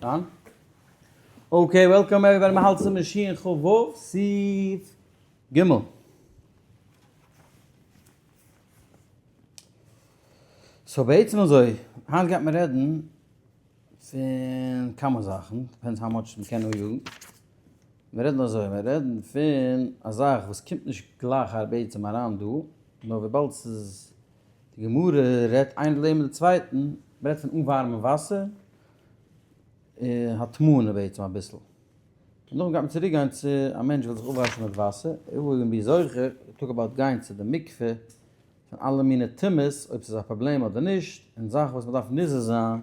Done? Okay, welcome everybody, מ'האלט צום שין כ ו, סעיף ג. So בעצם אזוי, היינט גייט מען רעדן פון כמה זאכן, depends how much מ'קען אניאגן. מיר רעדן אזוי, מיר רעדן פון א זאך וואס קומט נישט גלייך בעצם אריין דא, נאר וויבאלד ס'איז די גמרא רעדט איין לעבן די צווייטן, מ'רעדט פון אנווארעמען וואסער, און הטמנה בעצם אביסל. און נאכדעם גייט מען צוריק גיין צו א מענטש וויל זיך אפוואשן מיט וואסער, איך וויל בי זוכה, talk about גיין צו די מקווה פון אלע מיני טומאות, אויב ס'איז א פראבלעם אדער נישט, און זאכן וואס מ'דארף נזהר זיין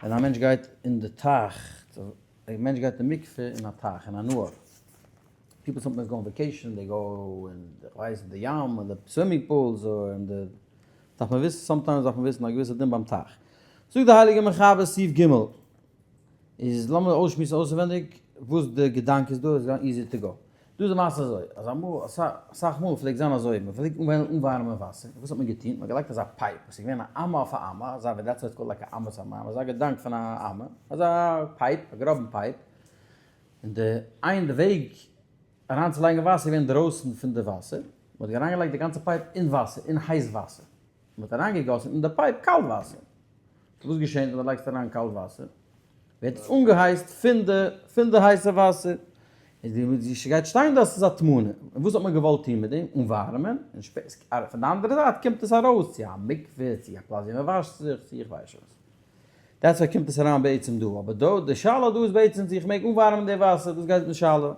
ווען א מענטש גייט אין די טייך, א מענטש גייט אין מקווה אין א טייך, אין א נהר. People sometimes go on vacation, they go אין איך ווייס אין די ים, אין די swimming pools, אדער אין די, דארף מען וויסן, sometimes דארף מען וויסן א געוויסע דין ביים טייך. זאגט די הייליגע מחבר סעיף ג', איז לאמיר אויסשמועסן אויסענווענדיג וואס די געדאנק איז דא, איז געווען easy to go. דא איז די מעשה אזוי, אז אמאל, אסאך מאל פלעגט זיין אזוי, מען פלעגט וועלן אנווארעמען וואסער, וואס האט מען געטון? מען האט געלייגט אזא pipe, וואס איז געווען א אמה אויף א אמה, אזא ווי that's why it's called like א אמת המים, אזא געדאנק פון א אמה, אזא pipe, א גראבן pipe, און די איין די וועג אריינצולייגן וואסער איז געווען אינדרויסן פון די וואסער, מען האט אריינגעלייגט די גאנצע pipe אין וואסער, אין הייס וואסער, מען האט אריינגעגאסן אין די pipe קאלט וואסער, וואס געשענט ווען דו לייגסט אריין קאלט וואסער? ווערט עס אנגעהייסט פון די פון די הייסע וואסער, איז די ס'גייט שטיין דאס איז הטמנה, און וואס האט מען געוואלט טון מיט דעם? אנווארעמען, און שפעטער פון די אנדערע זייט קומט עס ארויס צו א מקווה, צו א פלאץ ווי מען וואשט זיך, צו איך ווייס וואס. That's why קומט עס אריין בעצם דא, אבער דא די שאלה דא איז בעצם צו איך מעג אנווארעמען די וואסער, דאס גייט די שאלה.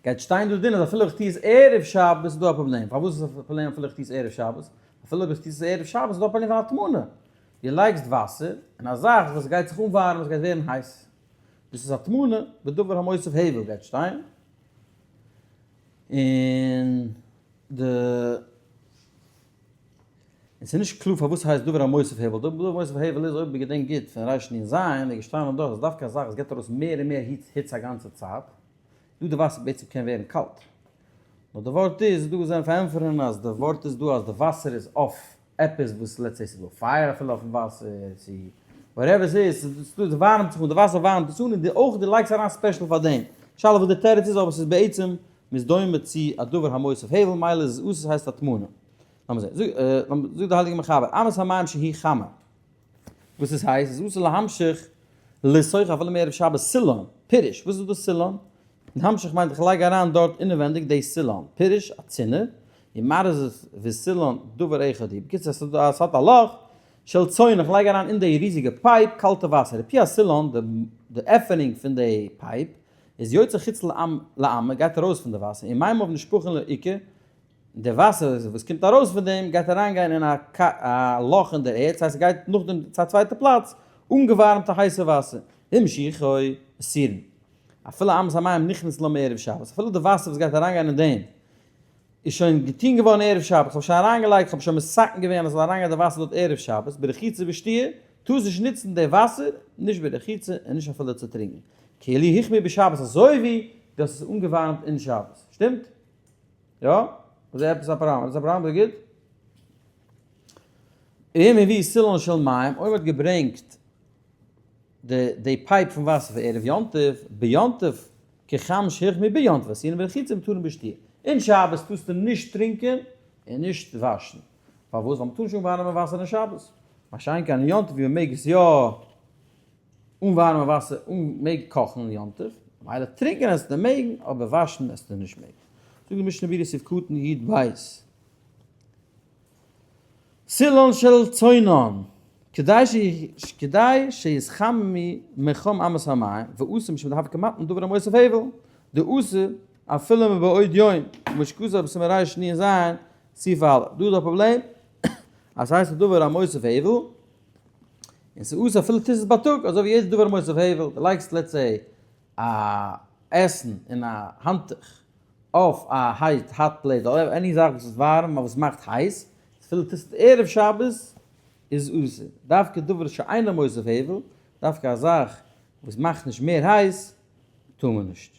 גייט שטיין דא דין אז אפילו איך טו עס ערב שבת איז דא א פראבלעם, פארוואס איז א פראבלעם אפילו איך טו עס ערב שבת? אפילו אויב איך טו עס ערב שבת איז דא א פראבלעם פון הטמנה, דו לייגסט וואסער אין א זאך וואס גייט זיך אנווארעמען, עס גייט ווערן הייס, דאס איז הטמנה בדבר המוסיף הבל גייט שטיין, און די און ס'איז נישט קלאר פארוואס ס'הייסט דבר המוסיף הבל, דבר המוסיף הבל איז אויב מ'געדענקט גוט פון רש נ ז איז געשטאנען דארט אז דווקא א זאך וואס געבט ארויס מער און מער היץ היץ א גאנצע צייט, דא די וואסער בעצם קען ווערן קאלט. נאר די ווארט איז דא זענען פארענטפערן אז די ווארט איז דא אז די וואסער איז אויף עפעס וואס let's say ס'איז דא פייער אפילו אויפן וואסער צו whatever ס'איז, ס'איז דא ס'ווארעמט זיך אן די וואסער ווארעמט עס אן און די אויך די לייגסט אריין special פאר דעם. שאלה וואס די תירוץ איז אבער ס'איז בעצם מ'איז דומה צו א דבר המוסיף הבל מילא איז עס אסור ס'הייסט הטמנה. לאמיר זען, זאגט די הייליגע מחבר, אמת המים שהיא חמה, וואס עס הייסט, איז אסור להמשיך לתוכה אפילו מערב שבת סילון, פירוש, וואס איז דאס סילון? להמשיך מיינט איך לייג אריין דארט אינעווענדיג די סילון, פירוש, א צינור, ומרזת וסילון דבר אחד הוא, בקיצור עס האט א לאך, של צונן, איך לייג אריין אין די ריזיגע pipe קאלטע וואסער, ופי הסילון, די עפענונג פון די pipe, איז יוצא חוץ לאמה, גייט ארויס פון די וואסער, ומימיו נשפכין לעוקה, די וואסער וואס קומט ארויס פון דעם גייט אריינגיין אין א לאך אין דער ערד, ס'הייסט ס'גייט נאכדעם צו א צווייטע פלאץ, אנגעווארעמטע הייסע וואסער, והמשיכו אסורין. אפילו אמת המים נכנס לה מערב שבת, אפילו די וואסער וואס גייט אריינגיין אין דעם איז שוין געטון געווארן ערב שבת, כ'האב שוין אריינגעלייגט, כ'האב שוין מתקן געווען אז ס'זאל אריינגיין די וואסער דארט ערב שבת, ברחיצה ושתיה, טארסט נישט נוצן די וואסער, נישט ברחיצה און נישט אפילו צו טרינקען, כאילו החמימו בשבת, אזוי ווי דו האסט עס אנגעווארעמט אין שבת, שטימט? יא? איז עפעס א פראבלעם? עפעס א פראבלעם? איז גוט? אם הביא סילון של מים, אויב מ'האט געברענגט די די pipe פון וואסער פאר ערב יום טוב, ביום טוב כחם שהוחמו ביום טוב, אסורין ברחיצה ומותרין בשתיה. אין שבת טארסטו נישט טרינקען און נישט וואשן. פארוואס? ווייל מ'טאר נישט אנווארעמען וואסער אין שבת. מה שאין כן אין יום טוב ווי מ'מעג עס יא אנווארעמען וואסער און מעג קאכן אין יום טוב, ממילא טרינקען עסטו מעגן אבער וואשן עסטו נישט מעגן. זאגט די משנה ברורה סעיף קטן י ב. סילון של צונן, כדי שיתחממו מחום אמת המים, ואסור משום דהוה כמתן דבר המוסיף הבל, דאסור אפילו מבעוד יום, כמו שכתב בסימן רנ ז, סעיף א. דא איז א פראבלעם אז ס'הייסט דבר המוסיף הבל, און ס'איז אסור אפילו טוסט עס בייטאג, אזוי ווי יעדע דבר מוסיף הבל, דו לייגסט let's say א עסן אין א האנטוך אויף א הייט hot plate אדער any זאך וואס איז ווארעם אבער וואס מאכט הייס, אפילו טוסט ערב שבת איז אסור, דווקא דבר שאינו מוסיף הבל, דווקא א זאך וואס מאכט נישט מער הייס טאר מען נישט.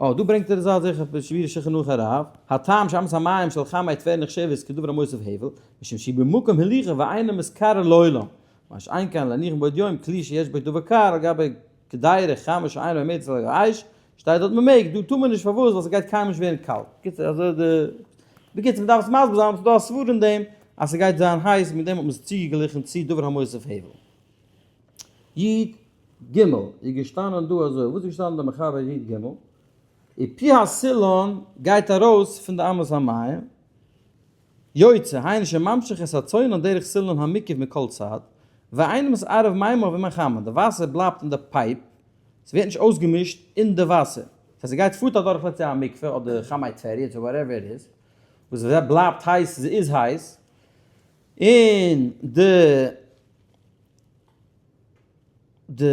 אה, דא ברענגט ער אזא זאך אויף שבירת שולחן ערוך הרב, הטעם שאמת המים של חמי טבריה נחשבת כדבר המוסיף הבל, משום שהיא במקום הליכה ואינה מתקרר לעולם. מה שאין כן להניחן בעוד יום כלי שיש בו דבר קר על גבי קדירה חמה שאינה עומדת על האש, שטייט דארט מ'מעג, דא טאר מען נישט פארוואס ווייל ס'גייט קיינמאל נישט ווערן קאלט, בקיצור אזוי די, בקיצור מ'דארף עס מסביר זיין אבער ס'דא א סברא אין דעם אז ס'גייט זיין הייס מיט דעם האט מען עס צוגעגליכן צו דבר המוסיף הבל. י ג איז געשטאנען דא אזוי, וואס איז געשטאנען דער מחבר י ג? ופי הסילון גייט ארויס פון די אמת המים, יוצא, היינו שממשיך את הצונן דרך סילון המקיף מכל צד, ואינו מתערב מימיו עם החמה, די וואסער בלייבט אין די pipe, ס'ווערט נישט אויסגעמישט אין די וואסער, ס'הייסט ס'גייט פארט אדורך let's say א מקווה אדער חמי טבריה צו whatever it is, וואס בלייבט הייס, ס'איז הייס, און די די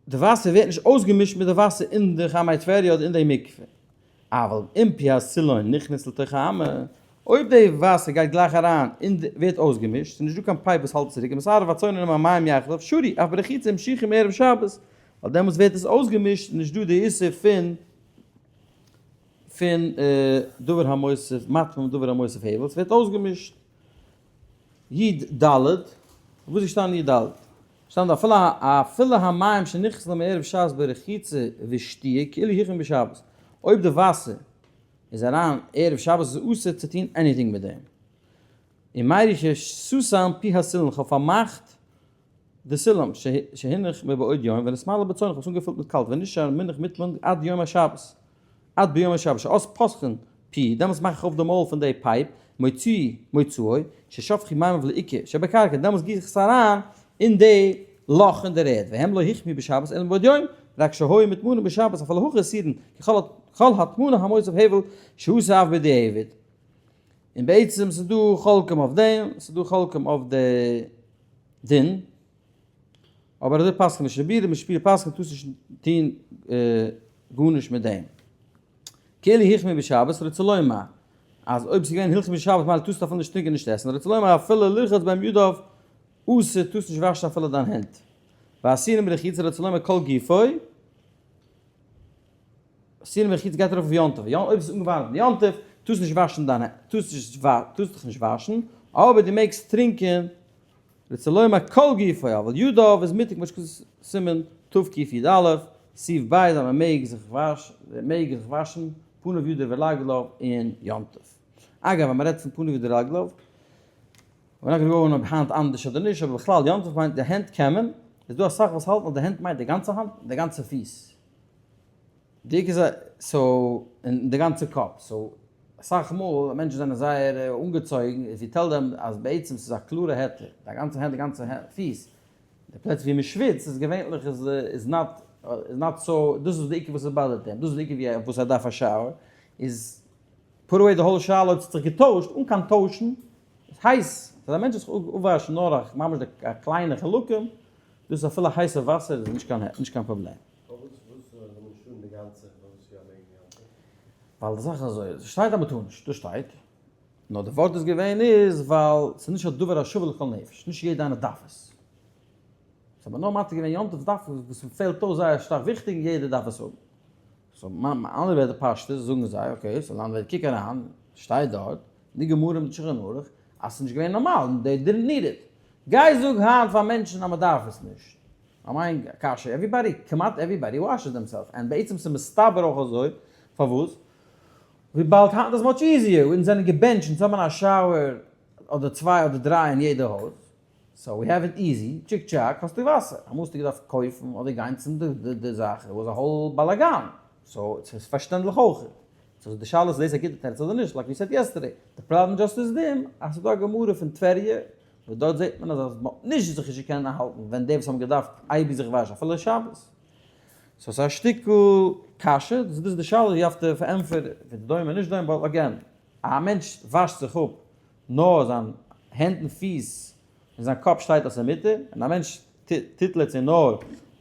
די וואסער ווערט נישט אויסגעמישט מיט די וואסער אין די חמי טבריה אדער אין די מקווה. אבל אם פי הסילון נכנס לתוך האמה, אויב די וואסער גייט גלייך אריין און ווערט אויסגעמישט, ס'איז נישט דא קיין pipe וואס האלט צוריק, ומתערב הצונן עם המים יחדיו, שרי, אף ברחיצה ומשיחין מערב שבת, ווייל דעמאלטס ווערט עס אויסגעמישט, איז נישט דא די איסור פון פון דבר המוסיף, מטמא דבר המוסיף הבל, ס'ווערט אויסגעמישט. י ד, וואס איז געשטאנען י ד? שטאנט אפילו אפילו המים שנכנסו מערב שבת ברחיצה ושתיה כאילו הוחמו בשבת, אויב די וואסער איז אריין ערב שבת איז אסור צו טון anything מיט דעם. און מיירי שסתם פי הסילון כ'האב פארמאכט די סילון שהונח מבעוד יום ונתמלא בצונן כ'האב עס אנגעפילט מיט קאלט ונשאר מונח מוטמן עד יום השבת עד ביום השבת שאז פותחין פי, דעמאלטס מאך איך אויף די מויל פון די pipe, מוציא מוצאו, ששפכו מימיו לעיקר שבקרקע, דעמאלטס גיס איך עס אריין אין די לאך אין דער ערד, והם לא הוחמו בשבת אלא מבעוד יום, רק שהיו מוטמנין בשבת אפילו הכי אסורין, כי כל הטמנה המוסיף הבל שאסור אף בדיעבד. און בעצם ס'איז דא חולקים אויף דעם, ס'איז דא חולקים אויף די דין. אבער אזוי פסק'נט משנה ברורה, משנה ברורה פסק'נט טארסט נישט טון גארנישט מיט דעם. כאילו הוחמו בשבת רוצה לומר אז אויב ס'איז געווען הוחמו בשבת מילא טארסטו אפילו נישט טרינקען נישט עסן, רוצה לומר אפילו לרחוץ בהם ידיו אסור טארסט נישט וואשן אפילו דיין הענט. ואסורים ברחיצה רוצה לומר כל גופו, אסורים ברחיצה גייט ארויף אויף יום טוב, אויב ס'איז אנגעווארעמט אין יום טוב טארסט נישט וואשן דיין הענט, טארסט דיך נישט וואשן, אבער דו מעגסט טרינקען רוצה לומר כל גופו אבל ידיו איז מותר כמו שכתוב סימן תקיא, סעיף ב' אז מען מעג זיך וואש מעג זיך וואשן פניו ידיו ורגליו אין יום טוב. אגב ווען מען רעדט פון פניו ידיו ורגליו, we're not gonna go אויב היינט אנדערש אדער נישט, אבער בכלל יום טוב מיינט די הענט קען מען, איז דא אסאך וואס האלטן אז די הענט מיינט די גאנצע האנט און די גאנצע פיס. די עיקר זיי so און די גאנצע קאפ so אסאך מאל מענטשן זענען זייער אנגעצויגן if you tell them אז בעצם ס'איז א קלארע היתר די גאנצע הענט די גאנצע פיס די פלעצער ווי מ'שוויצט איז געווענליך איז איז not איז not so דאס איז די עיקר וואס עס bother ט אים דאס איז די עיקר ווי וואס ער דארף א shower איז put away די whole שאלה אויב ס'האט זיך געטוישט אן קיין טוישן איז הייס אז א מענטש זאל זיך אפוואשן נאר א ממש די קליינע חלקים דאס איז אפילו הייסע וואסער איז נישט קיין נישט קיין פראבלעם. פארוואס זאל מען נישט טאן די גאנצע? פארוואס יא מעגן די גאנצע? ווייל די זאך איז אזוי, עס שטייט אז מען טאר נישט, דאס שטייט, נאר די ווארט איז געווען איז ווייל ס'איז נישט א דבר השווה לכל נפש, נישט יעדע איינער דארף עס. ס'האט מען נאר מתיר געווען יום טוב דארף וואס ס'פעלט אויס זייער שטארק וויכטיג און יעדער דארף עס האבן. so אנדערע ווערטער פשטות זאגן זיי, okay, so לאנדווער קוק אריין, שטייט דארט, די גמרא מיט שולחן ערוך, אז ס'איז נישט געווען נארמאל, they didn't need it. גיי זאג היינט פאר מענטשן אז מ'דארף עס נישט. כ'מיין קשיא, everybody, כמעט everybody washes themselves, and בעצם ס'איז מסתבר אויך אזוי, פארוואס? וויבאלד היינט איז much easier, אונז זענען געבענטשט, אונז האבן א shower אדער צוויי אדער דריי אין יעדע הויז, so we have it easy, טשיק טשאק האסטו וואסער, אמאל האסטו געדארפט קויפן אדער גיין צום די זאך, it was a whole באלאגאן, so ס'איז פארשטענדליך אויך. so די שאלה איז דאס א גוטע תירוץ אדער נישט, like we said yesterday, די פראבלעם just איז דעם אז ס'איז דא א גמרא פון טבריה וואס דארט זעט מען אז אז מ'האט נישט זיך נישט געקענט איינהאלטן ווען די וואס האבן געדארפט אייביג זיך וואשן אפילו שבת. so ס'איז א שטיקל קשיא, דאס איז די שאלה you have to פארענטפער ווען דומה נישט דומה, but again, א מענטש וואשט זיך אפ נאר זיין הענט און פיס און זיין קאפ שטייט אז ס'איז מותר, און א מענטש טוט לעצט נאר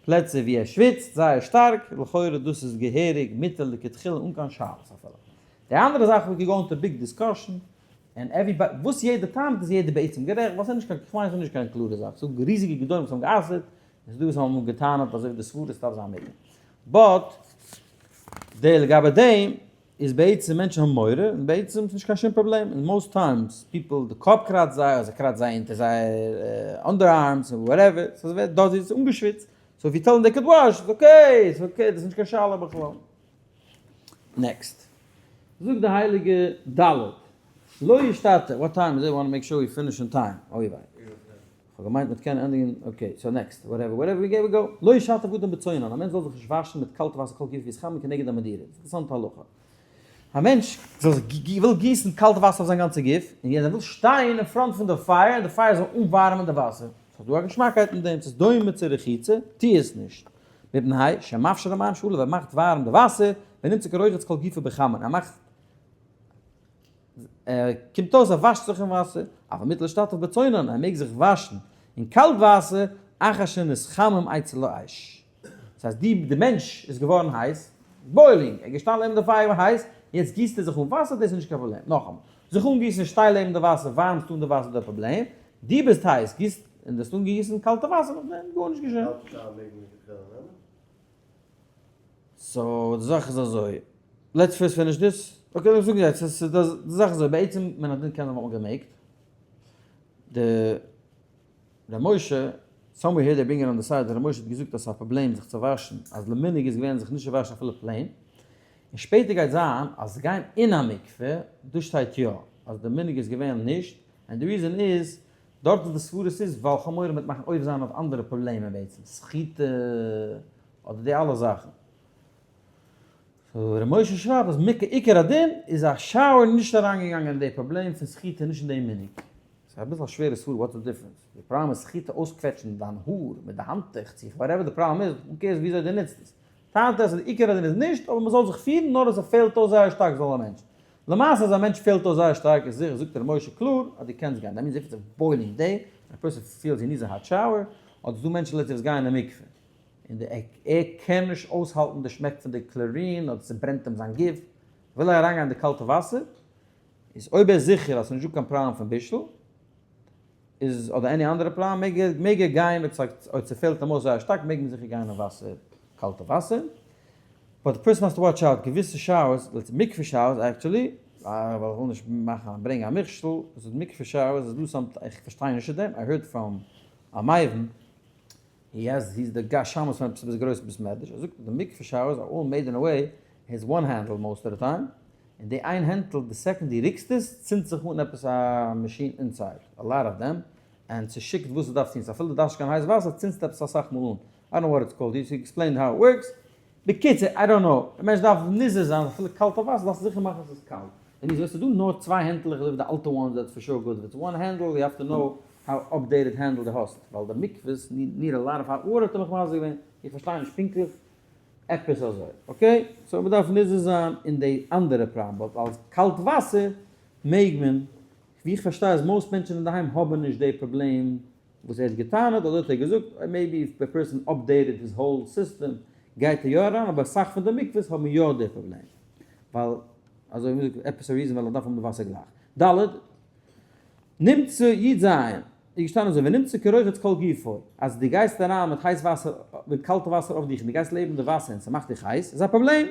פלעצער ווי ער שוויצט זייער שטארק, לכאורה דאס איז געהעריג מותר לכתחילה אן קיין שאלות אפילו. די אנדערע זאך we could go into big discussion, און everybody, וואס יעדער טענה'ט איז יעדער בעצם גערעכט, ווייל ס'איז נישט קיין, כ'מיין ס'איז נישט קיין קלארע זאך, ס'דא ריזיגע גדולים וואס האבן גע'אסר'ט, און ס'דא וואס האבן גע'טענה'ט אזוי ווי די סברה ס'דארף זיין מותר. but, די לגבי דעם. איז בעצם מענטשן האבן מורא, און בעצם איז נישט קיין שום פראבלעם, און most times people די קאפ קראצט זיי, אדער ס'קראצט זיי אונטער זייער underarms און whatever, so ס'ווערט דארט איז אנגעשוויצט, so if you tell them they could wash, it's okay, it's okay, דאס איז נישט קיין שאלה בכלל. Next. זאגט די הייליגע ד' לא ישתטח, what time is it, wanna make sure we finish in time, אוי וויי. כ'האב געמיינט מ'וועט קענען ענדיגן, okay, so next, whatever, whatever we go we go, לא ישתף אדם בצונן, א מענטש זאל זיך נישט וואשן מיט קאלטע וואסער כל גופו ויתחמם כנגד המדורה, אינטערעסאנטע הלכה. א מענטש זאל זיך וויל גיסן קאלטע וואסער אויף זיין גאנצע גוף, און יענער וויל שטיין אין front פון די פייער און די פייער זאל אנווארעמען די וואסער, ס'האט דא א געשמאקייט אין דעם, ס'איז דומה צו רחיצה, טו עס נישט. מפני שמפשיר המים שעליו, ער מאכט ווארעם די וואסער, ונמצא כרוחץ כל גופו בחמין, ער מאכט ער קומט אויס ער וואשט זיך אין וואסער, אבל מותר להשתטף בצונן, ער מעג זיך וואשן אין קאלט וואסער, אחר שנתחמם אצל האש. דאס הייסט די די מענטש איז געווארן הייס, boiling, ער איז געשטאנען לעבן די פייער געווארן הייס, יעצט גיסט ער זיך אן וואסער, דאס איז נישט קיין פראבלעם. נאכאמאל, זיך אנגיסן שטיי לעבן די וואסער, ווארעמסט אן די וואסער די פראבלעם, דו ביסט הייס, גיסט און דו האסט אנגעגיסן קאלטע וואסער נאכדעם, גארנישט געשען. קאלטע shower מעג מען לכתחילה נעמען? So די זאך איז אזוי, let's first finish this, okay לאמיר זאגן יעצט, ס'איז די זאך איז אזוי, בעצם מן הדין קען זיין וואלט מען געמעגט, די ר' משה, somewhere here they bring it on the side, ר' משה האט געזאגט אז ס'איז א פראבלעם זיך צו וואשן, אז למנהג איז געווען זיך נישט צו וואשן אפילו plain, און שפעטער גייט זיין אז גיין אין א מקווה, דאס שטייט יא, אז די מנהג איז געווען נישט, and the reason איז, דארט וואס די סברות איז ווייל כ'האב מורא מ'וועט מאכן עובר זיין אויף אנדערע פראבלעמען בעצם, סחיטה, אדער די אלע זאכן. So ר' משה שרייבט אז מעיקר עיקר הדין איז א shower נישט אריינגעגאנגען אין די פראבלעם פון סחיטה נישט אין די מנהג. ס'איז אביסל א שווערע סברא what's the difference? די פראבלעם איז סחיטה אויסקוועטשן דיין האר מיט די האנטוך צו whatever די פראבלעם איז, who cares וויאזוי דו נוצט עס. טענה'ט ער אז די עיקר הדין איז נישט אבער מ'זאל זיך פירן נאר אז ס'פעלט אויס זייער שטארק זאל א מענטש. למעשה אז א מענטש פעלט אויס זייער שטארק איז זיכער זאגט ר' משה קלאר אז דו קענסט גיין, that means if it's a boiling day and a person feels he needs a hot shower, אדער ס'דא מענטשן לעצטענס וואס גייען אין מקווה און די ער קען נישט אויסהאלטן די שמעק פון די chlorine אדער ס'ברענט אים זיין גוף, וויל ער אריינגיין אין די קאלטע וואסער, איז אויב ער איז זיכער אז ס'נישט דא קיין פראבלעם פון בישול, איז אדער any אנדערע פראבלעם מעג ער מעג ער גיין, אויב אויב ס'פעלט אים אויס זייער שטארק מעג מען זיכער גיין אין וואסער, קאלטע וואסער, but די person has to watch out, געוויסע showers, let's מקווה showers actually, ווייל איך וויל נישט מאכן ברענגען א מכשול, עס איז מקווה showers איז דא some, איך פארשטיי נישט צו דעם, I heard from א מבין, he has, he is the שמש פון עפעס עפעס גרויס בית מדרש, ער זאגט אז די מקווה showers are all made in a way, has one handle most of the time, און די איין הענטל די second די ריקסט עס צינדט זיך אן עפעס א מאשין inside, a lot of them, און ס'שיקט וואס ס'דארף טון, so אפילו די דארפסט נישט קיין הייס וואסער צינדסט עפעס אסאך מאל אן, I don't know what it's called, he explained how it works, בקיצור, I don't know, א מענטש דארף נזהר זיין אפילו קאלטע וואסער דארפסטו זיכער מאכן ס'איז קאלט, און אויב ס'איז דא נאר צוויי הענטלעך אזוי ווי די אלטע ones that's for sure good, if it's one handle you have to know how updated handle די האסט, ווייל די מקווה'ס need a lot of hot water האט ער מיך מסביר געווען, איך פארשטיי נישט פונקטליך, עפעס אזוי, okay? So מ'דארף נזהר זיין אין די אנדערע פראבלעם, but אלס קאלט וואסער מעג מען, ווי איך פארשטיי אז most מענטשן אינדערהיים האבן נישט די פראבלעם וואס ער האט געטענה'ט, אזוי האט ער געזאגט, maybe if the person updated his whole system גייט ער יא אריין, אבער אסאך פון די מקווה'ס האבן יא די פראבלעם, ווייל אזוי ווי מ'זאגט עפעס א reason ווייל ער דארף האבן די וואסער גלייך. ד. נמצא י ז, איז געשטאנען אזוי, ונמצא כרוחץ כל גופו, אז דו גייסט אריין מיט הייס וואסער, מיט קאלטע וואסער אויף דיך און דו גייסט לעבן די וואסער און ס'מאכט דיך הייס, איז א פראבלעם.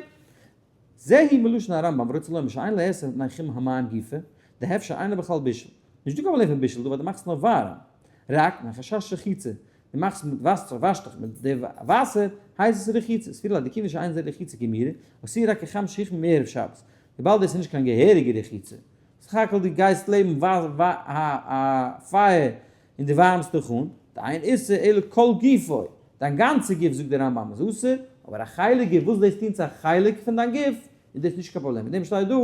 זהו מלשון הרמב ם, ורוצה לומר שאין לאסור מפני חימום המים גופא, דהפשר אינו בכלל בישול. נישט דא קיין פראבלעם פון בישול דא ווייל דו מאכסט נאר ווארעם. רק מפני חשש רחיצה, דו מאכסט מיט וואסער, וואשט דיך מיט די וואסער, הייסט עס רחיצה. סבירא ליה דכיוון שאין זה רחיצה גמורה, אסור רק כחם שהוחמם מערב שבת. וויבאלד דאס איז נישט קיין געהעריגע רחיצה. סך הכל דו גייסט לעבן א פייער און דו ווארעמסט דיך אן, דאין איסור אלא כל גופו, דיין גאנצע גוף זאגט דער רמב ם איז אסור, אבער א חלק גוף, וואס דאס טון צו א חלק פון דיין גוף, איז דאס נישט קיין פראבלעם, אין דעם שטייט דא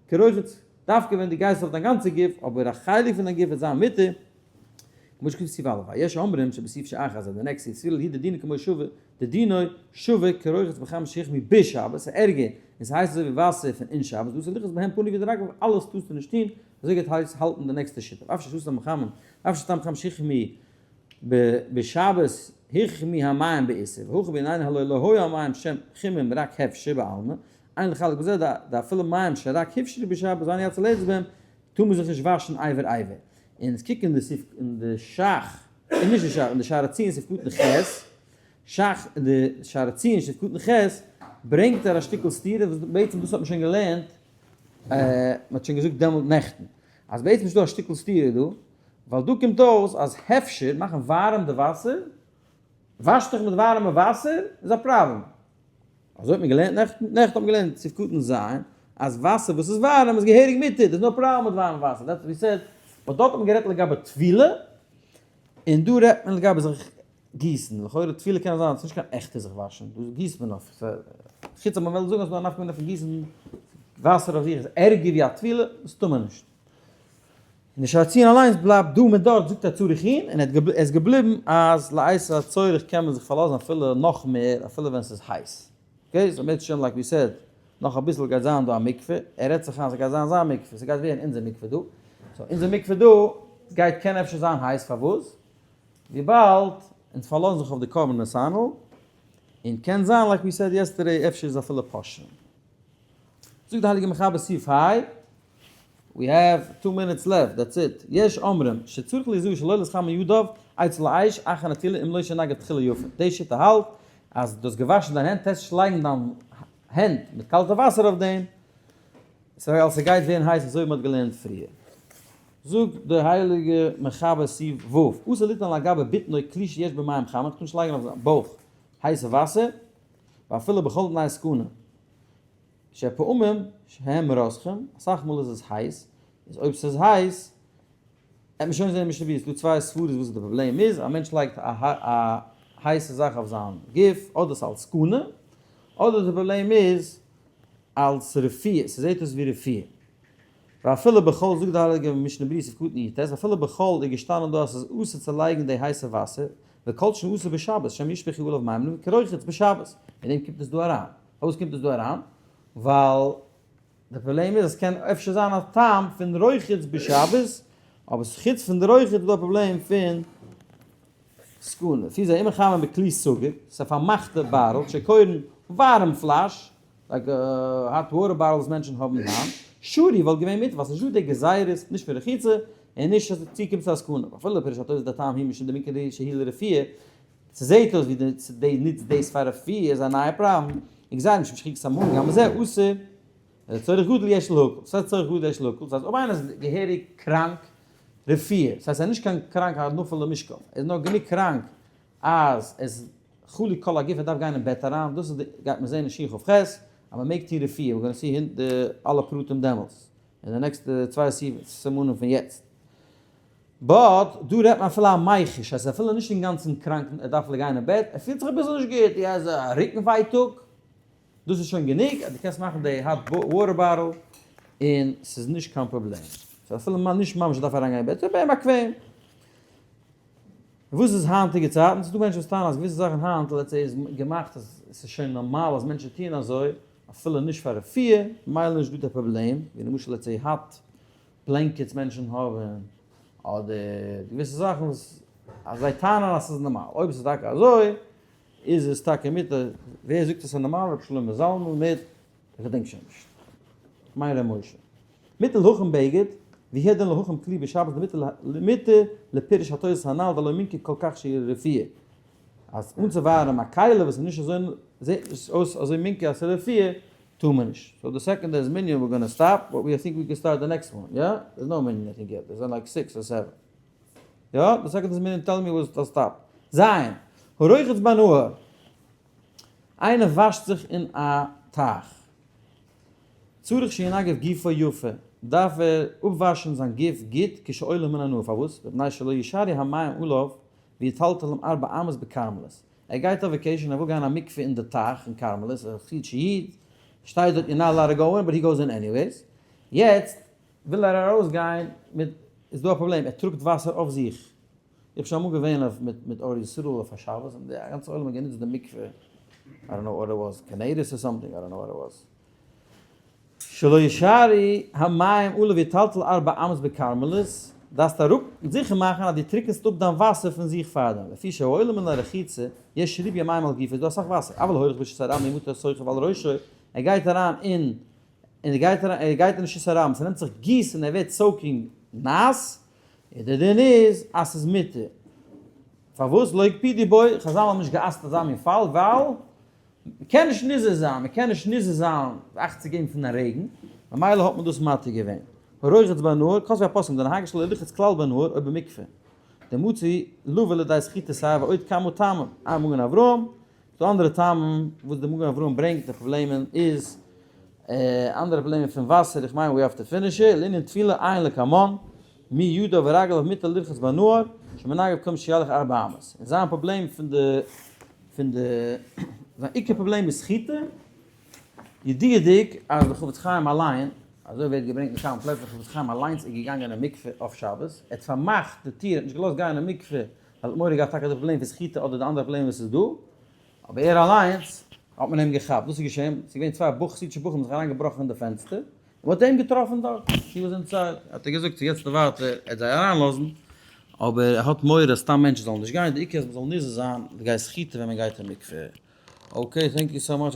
כרוחץ דווקא ווען דו גייסט אויף דיין גאנצע גוף, אבער א חלק פון דיין גוף וועט זיין מותר, כמו שכתוב סעיף א', ויש אומרים שבסעיף שאחר זה, די next סעיף, סבירא להו דדינו כמו שווה, דדינו שווה כרוחץ בחמין שהוחמו בשבת, ס'איז ערגער, און ס'הייסט אזוי ווי וואסער פון אין שבת, דאס איז לרחוץ בהם פניו ורגליו, אלעס טארסטו נישט טון, אזוי גייט הייס האלטן די נעקסטע שיטה, ואף שסתם בחמין, ואף שסתם בחמין שהוחמו בשבת הוחמו המים באיסור, והכא בעניינא הלא לא היו המים שם חימום רק הפשר בעלמא, אין לחלק בזה דאפילו מים שרק הפשירו בשבת ואין יצא לרחוץ בהם, טאר מען זיך נישט וואשן אבר אבר. און עס קוק אין די סעיף אין די שך, און נישט די שך, אין די שער הציון סעיף קטן ח'. שך אין די שער הציון סעיף קטן ח' ברענגט ער א שטיקל סתירה וואס בעצם דאס האט מען שוין געלערנט, מען האט שוין געזאגט דעמאלט נעכטן, אז בעצם איז דא א שטיקל סתירה דא, ווייל דא קומט אויס אז הפשר, מאכן ווארעם די וואסער, וואש דיך מיט ווארעמע וואסער, איז א פראבלעם. אזוי האט מען געלערנט נעכטן, נעכטן האט מען געלערנט סעיף קטן ז', אז וואסער וואס איז ווארעם איז געהעריג מותר, there's no problem מיט ווארעמע וואסער, that's what we said, but דארט האט מען גערעדט לגבי טבילה, און דא רעדט מען לגבי זיך גיסן, לכאורה טבילה קען זיין ס'נישט קיין עכטע זיך וואשן, דא גיסט מען אויף, חוץ אז מ'וויל זאגן אז ס'דא א נפקא מינה פון גיסן וואסער אויף זיך איז ערגער ווי א טבילה, מסתמא נישט. און די שער ציון אליינס בלייבט דא מיט דארט זאגט ער צריך עיון, און ער איז געבליבן אז לעת הצורך קען מען זיך פארלאזן אפילו נאך מער אפילו ווען ס'איז הייס. okay, so מיט שוין like we said, נאך אביסל גייט זיין דא א מקווה, ער רעדט זיך איין ס'גייט זיין זיין מקווה, ס'גייט ווערן אונזער מקווה דא, so אונזער מקווה דא גייט קען אפשר זיין הייס פארוואס? וויבאלד אונז פארלאזן זיך אויף די קרבן נתנאל, און קען זיין like we said yesterday אפשר איז אפילו פושרין. זאגט די הייליגע מחבר סעיף ה', we have two minutes left, that's it, יש אומרים, שצריך ליזהר שלא להתחמם ידיו אצל האש אחר נטילה אם לא שנגב תחילה יפה. די שיטה האלט אז דו האסט געוואשן דיין הענט טעסט נישט לייגן דיין הענט מיט קאלטע וואסער אויף דעם, ווייל ס'גייט ווערן הייס אזוי ווי מ'האט געלערנט פריער. זאגט די הייליגע מחבר סעיף ו', אסור ליתן על גבי בטנו כלי שיש בו מים חמים, מ'טאר נישט לייגן אויף זיין בויך הייסע וואסער, ואפילו בכל תנאי סכנה, שפעמים שהם רותחים, אסאך מאל איז עס הייס, איז אויב ס'איז הייס, וועט מען שוין זען אין משנה ברורה, ס'דא צוויי סברות וואס די פראבלעם איז, א מענטש לייגט א הייסע זאך אויף זיין גוף, אדער ס'איז אלס סכנה, אדער די פראבלעם איז אלס רפואה, ס'זעט אויס ווי רפואה. ואפילו בחול זאגט די הייליגע משנה ברורה סעיף קטן יט, אפילו בחול איז געשטאנען דא אז ס'איז אסור צו לייגן די הייסע וואסער, וכל שכן אסור בשבת, שמא ישפכו עליו מים כרוחץ בשבת, מיט דעם קומט עס דא אריין. פארוואס קומט עס דא אריין? ווייל די פראבלעם איז אז ס'קען אפשר זיין א טעם פון רוחץ בשבת, אבער חוץ פון די רוחץ איז דא א פראבלעם פון סכנה. לפי זה אם מחמם בכלי סגור, ס'איז א פארמאכטע bottle, שקורין ווארעם פלאש, like hot water bottle וואס מענטשן האבן היינט, שרי וואלט געווען מותר ווייל ס'איז נישטא די גזירות נישט פון רחיצה און נישט אז ס'צוקומט צו א סכנה, ואפילו פירוש התוס' די טעם הוא משום דמינכר שהיא לרפואה, ס'זעהט אויס ווי די נוצט דאס פאר רפואה איז א נייע פראבלעם, וגזירה משום שחיקת המים גם בזה אסור, לצורך גדול יש להקל, וואס הייסט צורך גדול יש להקל? דאס הייסט אויב איינער איז געהעריג קראנק רפואה, דאס הייסט ער איז נישט קיין קראנק א נופל למשכב, ער איז נאר גענוג קראנק אז עס חלי כל הגוף ער דארף גיין אין בעט אריין, דאס איז די גייט מען זעהן אין שין כ"ח אז מען מעג טון רפואה, we're gonna see די אלע פרטים דעמאלטס, אין די נעקסטע צוויי סימנים פון יעצט. but דא רעדט מען אפילו א מיחוש, ער איז אפילו נישט אינגאנצן קראנק ער דארף גיין אין בעט, ער פילט זיך אביסל נישט גוט, ער האט א רוקן ווייטאג, דאס איז שוין גענוג אז דו קענסט מאכן די hot water bottle און ס'איז נישט קיין פראבלעם. ס'איז אפילו נישט ממש ער דארף אריינגיין אין בעט, ס'איז ביי אים באקוועם. וואס איז היינטיגע צייטן? ס'איז דא מענטשן וואס טענה'ן אז געוויסע זאכן היינט let's say איז געמאכט אז ס'איז שוין נארמאל אז מענטשן טוען אזוי, אפילו נישט פאר רפואה, ממילא נישט דא די פראבלעם, ווי למשל let's say hot blankets מענטשן האבן, אדער געוויסע זאכן וואס אז זיי טענה'ן אז ס'איז נארמאל, אויב ס'איז טאקע אזוי, איז עס טאקע מיט א, ווער זאגט עס איז נארמאל, ר' שלמה זלמן מיט, איך געדענק שוין נישט, כ'מיין ר' משה. מותר להחים בגד, והוא הדין להחים כלי בשבת למותר לפירוש התוס' הנל דלא מינכר כל כך שהיא לרפואה. אז אנצואווארעמען א כלי וואס איז נישט אזוי, זעט נישט אויס אזוי מינכר אז ס'איז רפואה, טאר מען נישט. so the second there's מנין we're gonna stop, but we think we can start the next one, יא? there's no מנין I think yet, there's like six or seven. יא? the second there's מנין tell me וואס to stop. זיין, הרוחץ בנהר. איינער וואשט זיך אין א טייך. צריך שינגב גופו יפה, דארף ער אפוואשן זיין גוף גוט כשעולה מן הנהר, פארוואס? מפני שלא ישארו המים עליו ויטלטלם ארבע אמות בכרמלית. ער גייט אויף vacation ער וויל גיין א מקווה אין די טייך אין כרמלית, א חסידישע איד, שטייט דארט you're not allowed to go in but he goes in anyways, יעצט וויל ער ארויס גיין מיט, איז דא א פראבלעם ער טראגט וואסער אויף זיך, איך בין שוין אמאל געווען אויף מיט מיט אור ישראל אויף א שבת און די גאנצע עולם האט גענוצט די מקווה, I don't know what it was, כנרת or something, I don't know what it was. שלא ישארו המים עליו ויטלטל ארבע אמות בכרמלית, דארפסט אראפ זיכער מאכן אז דו טריקענסט אפ דיין וואסער פון זיך פארדעם, לפי שהעולה מן הרחיצה יש ריבוי המים על גופו איז דא אסאך וואסער, אבל הולך ברשות הרבים ימטר סוחב על ראשו, ער גייט אריין אין און ער גייט אריין ער גייט אין רשות הרבים ס'נעמט זיך גיסן ער ווערט soaking נאס, און דער דין איז אז ס'איז מותר. פארוואס לא הקפידו בו, חזל האבן נישט גע'אסר'ט אזא מין פאל, ווייל מ'קען נישט נזהר זיין, מ'קען נישט נזהר זיין אכט צו געבן פון א רעגן, ממילא האט מען דאס מתיר געווען. הרוחץ בנהר, כתבו הפוסקים דנהגא שלא לרחוץ כלל בנהר או במקווה. דמצי לבא לידי סחיטת שער ועוד כמה טעמים, א מגן אברהם, ס'דא אנדערע טעמים וואס די מגן אברהם ברענגט די פראבלעמען איז אנדערע פראבלעמען פון וואסער, איך מיין we have to finish it, לענין תפילה עיין לקמן, מי ידו ורגליו מותר לרחוץ בנהר, שמנהג במקום שילך ארבע אמות. און זיין פראבלעם פון די פון די זיין עיקר פראבלעם איז סחיטה, ידוע'דיג אז די חפץ חיים אליין, אזוי ווערט געברענגט אין כמה פלעצער, די חפץ חיים אליינס איז געגאנגען אין מקווה אויף שבת, ער האט פארמאכט די טיר, ער האט נישט געלאזט גיין אין מקווה ווייל ער האט מורא געהאט טאקע די פראבלעם פון סחיטה אדער די אנדערע פראבלעם וואס איז דא, אבער ער אליינס האט מען אים געכאפט, וואס איז געשען? ס'איז געווען צוויי חסידישע בחורים האבן זיך אריינגעבראכן אין די פענסטער, און מ'האט אים געטראפן דארט, he was inside, האט ער געזאגט ס'איז יעצט ווייטער, ער וועט זיי אריינלאזן, אבער ער האט מורא אז סתם מענטשן זאלן נישט גיין, די עיקר אז מ'זאל נזהר זיין לגבי סחיטה ווען מ'גייט אין מקווה. okay, thank you so much.